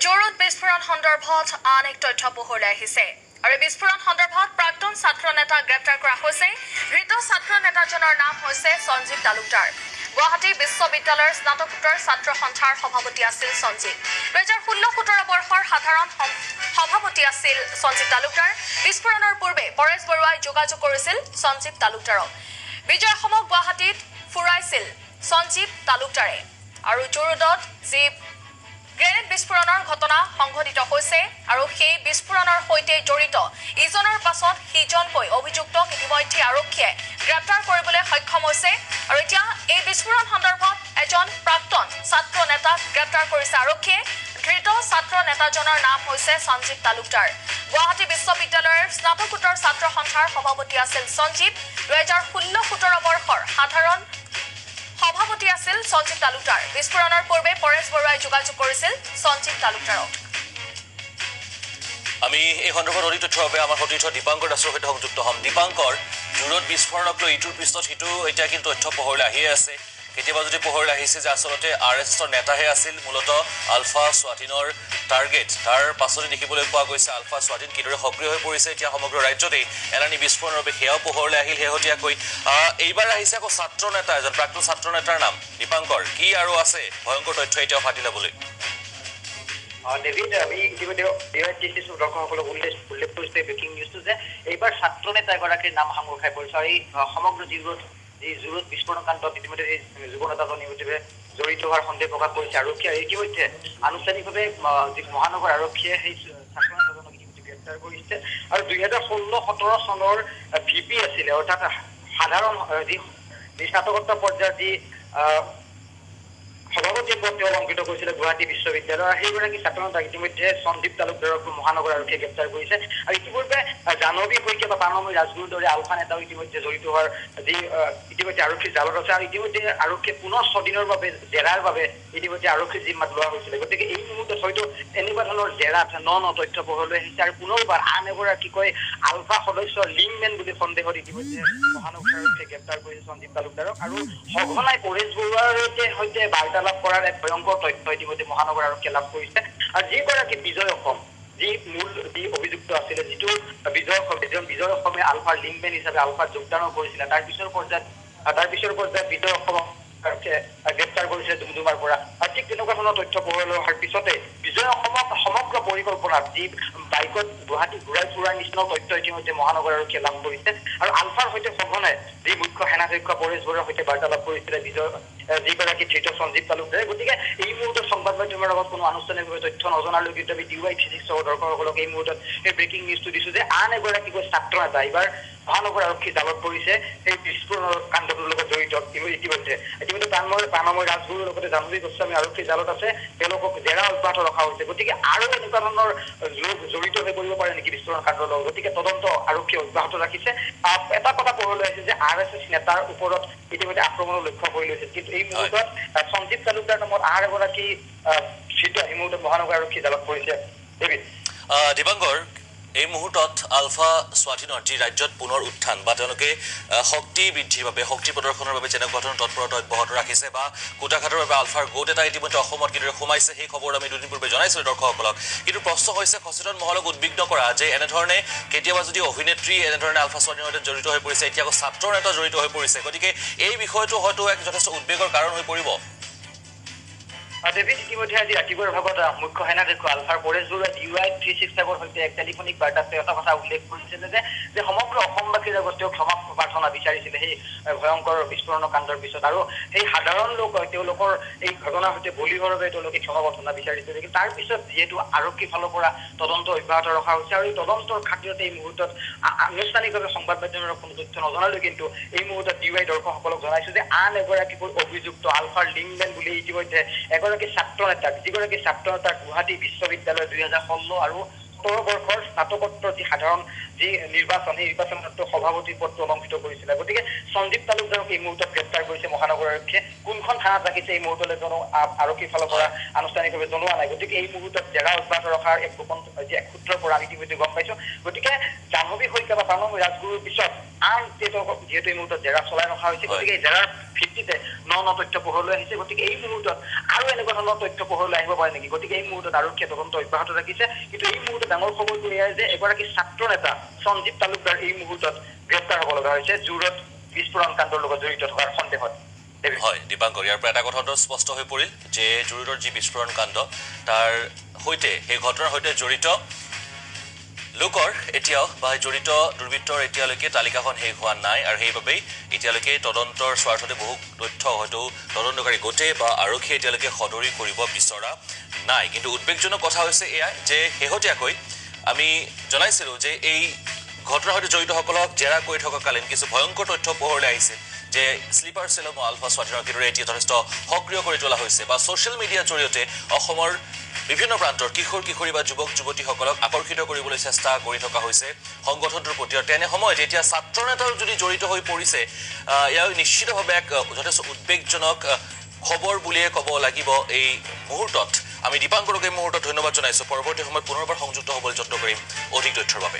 জোৰত বিস্ফোৰণ সন্দৰ্ভত আন এক তথ্য পোহৰলৈ আহিছে আৰু বিস্ফোৰণ সন্দৰ্ভত প্ৰাক্তন ছাত্ৰ নেতা গ্ৰেপ্তাৰ কৰা হৈছে। ধৃত ছাত্ৰ নেতাজনৰ নাম হৈছে সঞ্জীৱ তালুকদাৰ। গুৱাহাটী বিশ্ববিদ্যালয়ৰ স্নাতকোত্তৰ ছাত্ৰ সন্থাৰ সভাপতি আছিল সঞ্জীৱ। 2016-17 বৰ্ষৰ সাধাৰণ সভাপতি আছিল সঞ্জীৱ তালুকদাৰ। বিস্ফোৰণৰ পূৰ্বে পৰেশ বৰুৱাই যোগাযোগ কৰিছিল সঞ্জীৱ তালুকদাৰক। বিজয় অসমক গুৱাহাটীত ফুৰাইছিল সঞ্জীৱ তালুকদাৰে আৰু জোৰডত যি গ্ৰেনেড বিস্ফোৰণৰ ঘটনা সংঘটিত হৈছে আৰু সেই বিস্ফোৰণৰ সৈতে জড়িত ইজনৰ পাছত সিজনকৈ অভিযুক্তক ইতিমধ্যে আৰক্ষীয়ে গ্ৰেপ্তাৰ কৰিবলৈ সক্ষম হৈছে। আৰু এতিয়া এই বিস্ফোৰণ সন্দৰ্ভত এজন প্ৰাক্তন ছাত্ৰ নেতাক গ্ৰেপ্তাৰ কৰিছে আৰক্ষীয়ে। ধৃত ছাত্ৰ নেতাজনৰ নাম হৈছে সঞ্জীৱ তালুকদাৰ। গুৱাহাটী বিশ্ববিদ্যালয়ৰ স্নাতকোত্তৰ ছাত্ৰ সন্থাৰ সভাপতি আছিল সঞ্জীৱ। 2016-17 বৰ্ষৰ সাধাৰণ সভাপতি আছিল সঞ্জীৱ তালুকদাৰ। বিস্ফোৰণৰ পূৰ্বে পৰেশ বৰুৱাই যোগাযোগ কৰিছিল সঞ্জীৱ তালুকদাৰক। আমি এই সন্দৰ্ভত অধিক তথ্যৰ বাবে আমাৰ সতীৰ্থ দীপাংকৰ দাসৰ সৈতে সংযুক্ত হ'ম। দীপাংকৰ, জোৰত বিস্ফোৰণক লৈ ইটোৰ পিছত সিটো এতিয়া কিন্তু তথ্য পোহৰলৈ আহিয়ে আছে। কেতিয়াবা যদি পোহৰলৈ আহিছে যে আচলতে আৰ এছ এছৰ নেতাহে আছিল মূলতঃ আলফা স্বাধীনৰ টাৰ্গেট, তাৰ পাছতে দেখিবলৈ পোৱা গৈছে আলফা স্বাধীন কিদৰে সক্ৰিয় হৈ পৰিছে এতিয়া সমগ্ৰ ৰাজ্যতেই এলানি বিস্ফোৰণৰ বাবে সেয়াও পোহৰলৈ আহিল শেহতীয়াকৈ। এইবাৰ আহিছে আকৌ ছাত্ৰ নেতা এজন, প্ৰাক্তন ছাত্ৰ নেতাৰ নাম। দীপাংকৰ, কি আৰু আছে ভয়ংকৰ তথ্য এতিয়াও ফাটি ল'বলৈ? ডেভিড, আমি ইতিমধ্যে দৰ্শকসকলক উল্লেখ কৰিছে ব্ৰেকিং নিউজটো যে এইবাৰ ছাত্ৰ নেতা এগৰাকীৰ নাম সাঙুৰ খাই পৰিছে আৰু এই সমগ্ৰ যি জোৰত বিস্ফোৰণ কাণ্ডত ইতিমধ্যে এই যুৱ নেতাজন ইতিমধ্যে জড়িত হোৱাৰ সন্দেহ প্ৰকাশ কৰিছে আৰক্ষী। আৰু ইতিমধ্যে আনুষ্ঠানিকভাৱে যি মহানগৰ আৰক্ষীয়ে সেই ছাত্ৰ নেতাজনক ইতিমধ্যে গ্ৰেপ্তাৰ কৰিছে। আৰু 2016-17 চনৰ ভি পি আছিলে, অৰ্থাৎ সাধাৰণ যি স্নাতকোত্তৰ পৰ্যায়ৰ যি সভাপতি পদ তেওঁ অলংকৃত কৰিছিলে গুৱাহাটী বিশ্ববিদ্যালয়ৰ, সেইগৰাকী ছাত্ৰ নেতাক ইতিমধ্যে সঞ্জীৱ তালুকদাৰক মহানগৰ আৰক্ষীয়ে গ্ৰেপ্তাৰ কৰিছে। আৰু ইতিপূৰ্বে জাহ্নৱী শইকীয়া বা প্ৰাণময় ৰাজগুৰুৰ দৰে আলফা নেতাও ইতিমধ্যে জড়িত হোৱাৰ যি ইতিমধ্যে আৰক্ষীৰ জালত আছে। আৰু ইতিমধ্যে আৰক্ষীয়ে পুনৰ 6 দিনৰ বাবে জেৰাৰ বাবে ইতিমধ্যে আৰক্ষীৰ জিম্মাত লোৱা হৈছিলে। গতিকে এই মুহূৰ্তত হয়তো এনেকুৱা ধৰণৰ জেৰাত ন ন তথ্য পোহৰলৈ আহিছে। আৰু পুনৰবাৰ আন এগৰাকীকৈ আলফা সদস্যৰ লিংকমেন বুলি সন্দেহত ইতিমধ্যে মহানগৰ আৰক্ষীয়ে গ্ৰেপ্তাৰ কৰিছে সঞ্জীৱ তালুকদাৰক। আৰু সঘনাই পৰেশ বৰুৱাৰ সৈতে বাৰ্তালাপ কৰাৰ এক ভয়ংকৰ তথ্য ইতিমধ্যে মহানগৰ আৰক্ষীয়ে লাভ কৰিছে। আৰু যিগৰাকী বিজয় অসম যি মূল যি অভিযুক্ত আছিলে, যিটো বিজয় অসম, যিজন বিজয় অসমে আলফাৰ লিংকমেন হিচাপে আলফাত যোগদানো কৰিছিলে, তাৰ পিছৰ পৰ্যায়ত বিজয় অসমক গ্ৰেপ্তাৰ কৰিছিলে ডুমডুমাৰ পৰা। আৰু ঠিক তেনেকুৱা ধৰণৰ তথ্য পোহৰলৈ অহাৰ পিছতে বিজয় অসমক সমগ্ৰ পৰিকল্পনাত যি বাইকত গুৱাহাটী ঘূৰাই ফুৰাৰ নিচিনাও তথ্য ইতিমধ্যে মহানগৰ আৰক্ষীয়ে লাভ কৰিছে। আৰু আলফাৰ সৈতে সঘনাই যি মুখ্য সেনাধ্যক্ষ পৰেশ বৰুৱাৰ সৈতে বাৰ্তালাপ কৰিছিলে বিজয় যিগৰাকী ধৃত সঞ্জীৱ তালুকদাৰে। গতিকে এই মুহূৰ্তত সংবাদ মাধ্যমৰ আগত কোনো আনুষ্ঠানিকভাৱে তথ্য নজনালেও কিন্তু আমি ডি ৱাই 36 দৰ্শকসকলক এই মুহূৰ্তত সেই ব্ৰেকিং নিউজটো দিছো যে আন এগৰাকীকৈ ছাত্ৰ নেতা এইবাৰ মহানগৰ আৰক্ষী জালত পৰিছে সেই বিস্ফোৰণৰ কাণ্ডটোৰ লগত জড়িত। ইতিমধ্যে প্ৰাণময় ৰাজগুৰুৰ লগতে জাহ্নৱী গোস্বামী আৰক্ষীৰ জালত আছে, তেওঁলোকক জেৰা অব্যাহত ৰখা হৈছে। গতিকে আৰু এনেকুৱা ধৰণৰ লোক জড়িত হৈ পৰিব পাৰে নেকি বিস্ফোৰণ কাণ্ডৰ লগত, গতিকে তদন্ত আৰক্ষীয়ে অব্যাহত ৰাখিছে। এটা কথা পোহৰলৈ আহিছে যে আৰ এছ এছ নেতাৰ ওপৰত ইতিমধ্যে আক্ৰমণৰ লক্ষ্য কৰি লৈছে, কিন্তু এই মুহূৰ্তত সঞ্জীৱ তালুকদাৰ নামত আন এগৰাকী ধৃত এই মুহূৰ্তত মহানগৰ আৰক্ষী জালত পৰিছে। ডেভিড। দীপাংকৰ, এই মুহূৰ্তত আলফা স্বাধীনৰ যি ৰাজ্যত পুনৰ উত্থান বা তেওঁলোকে শক্তি বৃদ্ধিৰ বাবে, শক্তি প্ৰদৰ্শনৰ বাবে যেনেকুৱা ধৰণৰ তৎপৰতা অব্যাহত ৰাখিছে বা কুটাঘাটৰ বাবে আলফাৰ গোট এটা ইতিমধ্যে অসমত কিদৰে সোমাইছে সেই খবৰ আমি দুদিন পূৰ্বে জনাইছিলোঁ দৰ্শকসকলক। কিন্তু প্ৰশ্ন হৈছে সচেতন মহলক উদ্বিগ্ন কৰা যে এনেধৰণে কেতিয়াবা যদি অভিনেত্ৰী এনেধৰণে আলফা স্বাধীনৰ সৈতে জড়িত হৈ পৰিছে, এতিয়া আকৌ ছাত্ৰ নেতা জড়িত হৈ পৰিছে, গতিকে এই বিষয়টো হয়তো এক যথেষ্ট উদ্বেগৰ কাৰণ হৈ পৰিব। ডেভিড, ইতিমধ্যে আজি ৰাতিপুৱাৰ ভাগত মুখ্য সেনাধ্যক্ষ আলফাৰ পৰেশ বৰুৱাই ডি ৱাই 365ৰ সৈতে এক টেলিফোনিক বাৰ্তাত তেওঁ এটা কথা উল্লেখ কৰিছিলে যে সমগ্ৰ অসমবাসীৰ আগত তেওঁ ক্ষমা প্ৰাৰ্থনা বিচাৰিছিলে সেই ভয়ংকৰ বিস্ফোৰণৰ কাণ্ডৰ পিছত। আৰু সেই সাধাৰণ লোক তেওঁলোকৰ এই ঘটনাৰ সৈতে বলি হোৱাৰ বাবে তেওঁলোকে ক্ষমা প্ৰাৰ্থনা বিচাৰিছিলে। কিন্তু তাৰ পিছত যিহেতু আৰক্ষীৰ ফালৰ পৰা তদন্ত অব্যাহত ৰখা হৈছে আৰু এই তদন্তৰ খাতিৰতে এই মুহূৰ্তত আনুষ্ঠানিকভাৱে সংবাদ মাধ্যমৰ কোনো তথ্য নজনালেও কিন্তু এই মুহূৰ্তত ডি ৱাই দৰ্শকসকলক জনাইছো যে আন এগৰাকীকৈ অভিযুক্ত আলফাৰ লিংকমেন বুলি ইতিমধ্যে এগৰাকী ছাত্ৰ নেতাক, যিগৰাকী ছাত্ৰ নেতাক গুৱাহাটী বিশ্ববিদ্যালয়ৰ 2016 আৰু 17 বৰ্ষৰ স্নাতকোত্তৰ যি সাধাৰণ যি নিৰ্বাচন, সেই নিৰ্বাচনত সভাপতি পদটো অলংকৃত কৰিছিলে। গতিকে সঞ্জীৱ তালুকদাৰক এই মুহূৰ্তত গ্ৰেপ্তাৰ কৰিছে মহানগৰ আৰক্ষীয়ে। কোনখন থানাত ৰাখিছে এই মুহূৰ্তলৈ কোনো আৰক্ষীৰ ফালৰ পৰা আনুষ্ঠানিকভাৱে জনোৱা নাই। গতিকে এই মুহূৰ্তত জেৰা অব্যাহত ৰখাৰ এক গোপন এক সূত্ৰৰ পৰা আমি ইতিমধ্যে গম পাইছো। গতিকে জাহ্নৱী শইকীয়া বা প্ৰাণময় ৰাজগুৰুৰ পিছত আন যিহেতু এই মুহূৰ্তত জেৰা চলাই ৰখা হৈছে, গতিকে এই জেৰাৰ ভিত্তিত পৰিপ্ৰেক্ষিতে ন ন তথ্য পোহৰলৈ আহিছে। গতিকে এই মুহূৰ্তত আৰু এনেকুৱা ধৰণৰ তথ্য পোহৰলৈ আহিব পাৰে নেকি? গতিকে এই মুহূৰ্তত আৰক্ষীয়ে তদন্ত অব্যাহত ৰাখিছে। কিন্তু এই মুহূৰ্তত ডাঙৰ খবৰটো এয়াই যে এগৰাকী ছাত্ৰ নেতা সঞ্জীৱ তালুকদাৰ এই মুহূৰ্তত গ্ৰেপ্তাৰ হ'ব লগা হৈছে জোৰত বিস্ফোৰণ কাণ্ডৰ লগত জড়িত থকাৰ সন্দেহত। হয় দীপাংকৰ, ইয়াৰ পৰা এটা কথা স্পষ্ট হৈ পৰিল যে জোৰডৰ যি বিস্ফোৰণ কাণ্ড তাৰ সৈতে, সেই ঘটনাৰ সৈতে জড়িত লোকৰ এতিয়াও বা জড়িত দুৰ্বৃত্তৰ এতিয়ালৈকে তালিকাখন শেষ হোৱা নাই আৰু সেইবাবেই এতিয়ালৈকে তদন্তৰ স্বাৰ্থতে বহু তথ্য হয়তো তদন্তকাৰী গোটে বা আৰক্ষীয়ে এতিয়ালৈকে সদৰি কৰিব বিচৰা নাই। কিন্তু উদ্বেগজনক কথা হৈছে এয়াই যে শেহতীয়াকৈ আমি জনাইছিলোঁ যে এই ঘটনাৰ সৈতে জড়িতসকলক জেৰা কৰি থকাকালীন কিছু ভয়ংকৰ তথ্য পোহৰলৈ আহিছিল যে শ্লিপাৰ চেলসমূহ আলফা স্বাধীনৰ কিদৰে এতিয়া যথেষ্ট সক্ৰিয় কৰি তোলা হৈছে বা ছ'চিয়েল মিডিয়াৰ জৰিয়তে অসমৰ বিভিন্ন প্ৰান্তৰ কিশোৰ কিশোৰী বা যুৱক যুৱতীসকলক আকৰ্ষিত কৰিবলৈ চেষ্টা কৰি থকা হৈছে সংগঠনটোৰ প্ৰতি। আৰু তেনে সময়ত এতিয়া ছাত্ৰ নেতাও যদি জড়িত হৈ পৰিছে, ইয়াৰ নিশ্চিতভাৱে এক যথেষ্ট উদ্বেগজনক খবৰ বুলিয়ে ক'ব লাগিব এই মুহূৰ্তত। আমি দীপাংকৰক এই মুহূৰ্তত ধন্যবাদ জনাইছোঁ। পৰৱৰ্তী সময়ত পুনৰবাৰ সংযুক্ত হ'বলৈ যত্ন কৰিম অধিক তথ্যৰ বাবে।